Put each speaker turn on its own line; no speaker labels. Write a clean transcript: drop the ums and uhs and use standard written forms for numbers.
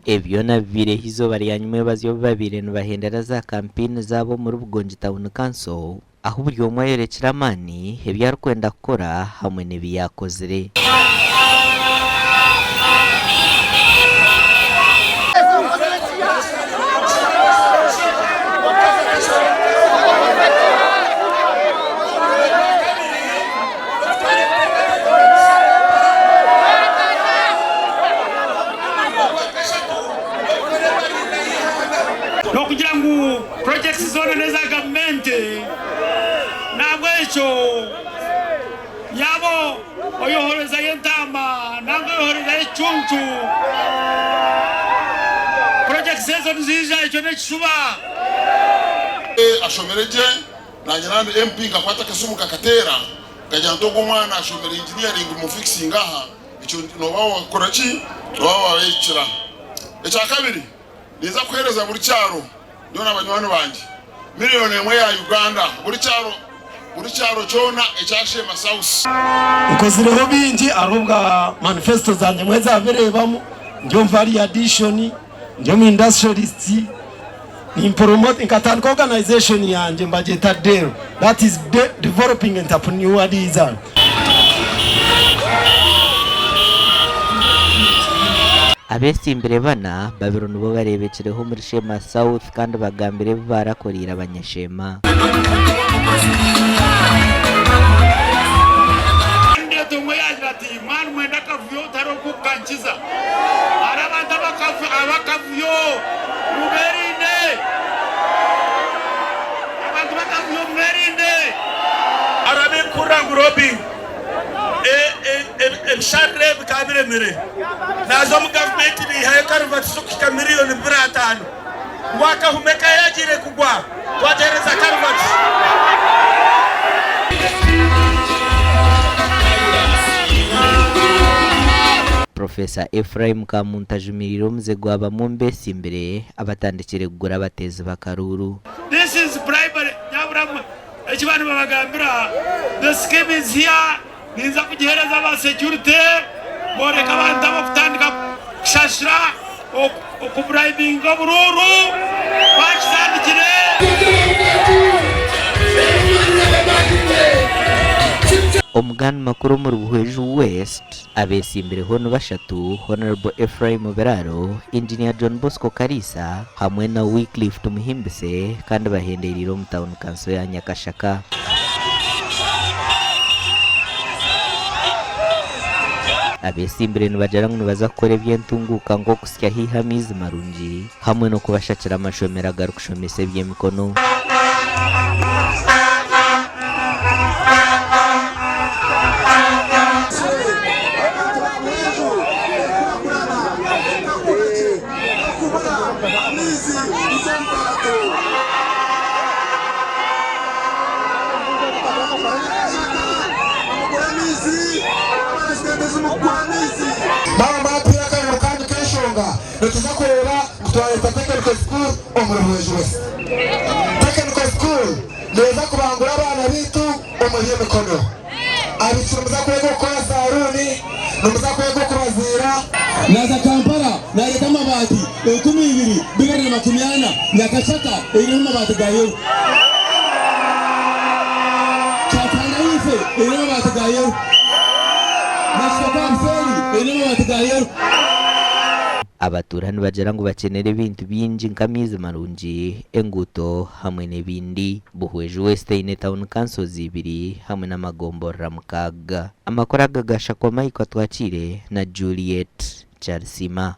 Ebi byona bibaireho eizooba rya nyimwebazyo obu babaire nibahendera za kampeyini zaabo omuri Bugongi Town Council ahu buri omwe ayorekire amaani, ebi arikwenda kukora hamwe n'ebi yaakozire.
N'okugira ngu projects zoona n'eza gavumenti nahabwekyo yaaba oyohorezayo entaama nanga oyohorezayo ekicuncu projects ezo niziija ekyo n'ekishuba.
Ashomire gye nanye nandi MP nkakwata akasimu nkakateera nkagira nti ogu omwana ashomire engineering mufixinge aha ekyo noba wakora ki noba wabahikira. Ekyakabiri Ninza kuheereza buri kyaro nyowe na banywani bangye miriyoni emwe ya Uganda buri kyaro buri kyaro kyona ekya Sheema South.
Nkozireho bingi hariho obwa manifesto zangye mweza bireebamu ndi omu value addition, ndi omu industrialist, nimpromote nkatandika organization yangye nibagyeta DEL that is developing entrepreneurialism.
Abetsimbire bana babiro nibo bareebekireho omuri Sheema South kandi bagambire ebi baarakoreire abanyasheema.
Kandideeti omwe yaagira ati, Mwana mwenda akavuyo tariho kukankiza. Hariho abantu ab'akavuyo, mubeerinde! Abantu b'akavuyo mwerinde!
Arabinkurira ngu Robin, ebisharire bikaba biremire, naaza omu gavumenti naihayo karuvati z'okuhika miriyoni bibiri-ataano ngu akahuma eka yaagiire kugwa twagyereza karuvati.
Professor Ephraim Kamuntu ajumiriire omuze gwa bamwe omu betsimbire abatandikire kugura abateezi b'akaruuru.
This is bribery nyabura mwe eki banu babagambira the scheme is here ninza kugihereza aba security boreka abantu abo kutandika kushashura oku bribinga oburuuru bakitandikire.
Omugani makuru omuri Buhweju West Abeetsimbireho ni bashatu, Hon. Ephraim Biraro, Engineer John Bosco Kariisa hamwe na Wycliffe Tumuhimbise kandi bahendereire omu tauni kanso ya Nyakashaka. Abeetsimbire nibagira ngu nibaza kukora eby'entunguuka nk'okusya haihi amaizi marungi hamwe n'okubashakira amashomero agarikushomesa eby'emikono.
Nituza kureeba ngu twareeta Technical School omuri Buhweju West. Technical School neeza kubangura abaana baitu omu by'emikono. Abaishiki nimuza kwega okukora saruuni, nimuza kwega okubaziira.
Naaza Kampala naareeta amabaati 2240, Nyakashaka eineho amabaati ga yero. Kyatanda ife eine amabaati ga yero. Nakitoko aha Buseeri eine amabaati ga yero.
Abatuura nibagira ngu bakyenire ebintu bingi nk'amaizi marungi, enguuto hamwe n'ebindi. Buhweju West eine tauni kansozi ibiri hamwe n'amagomborora mukaaga. Amakuru aga gashakwa Michael Atwakiire na Juliet Kyarisiima.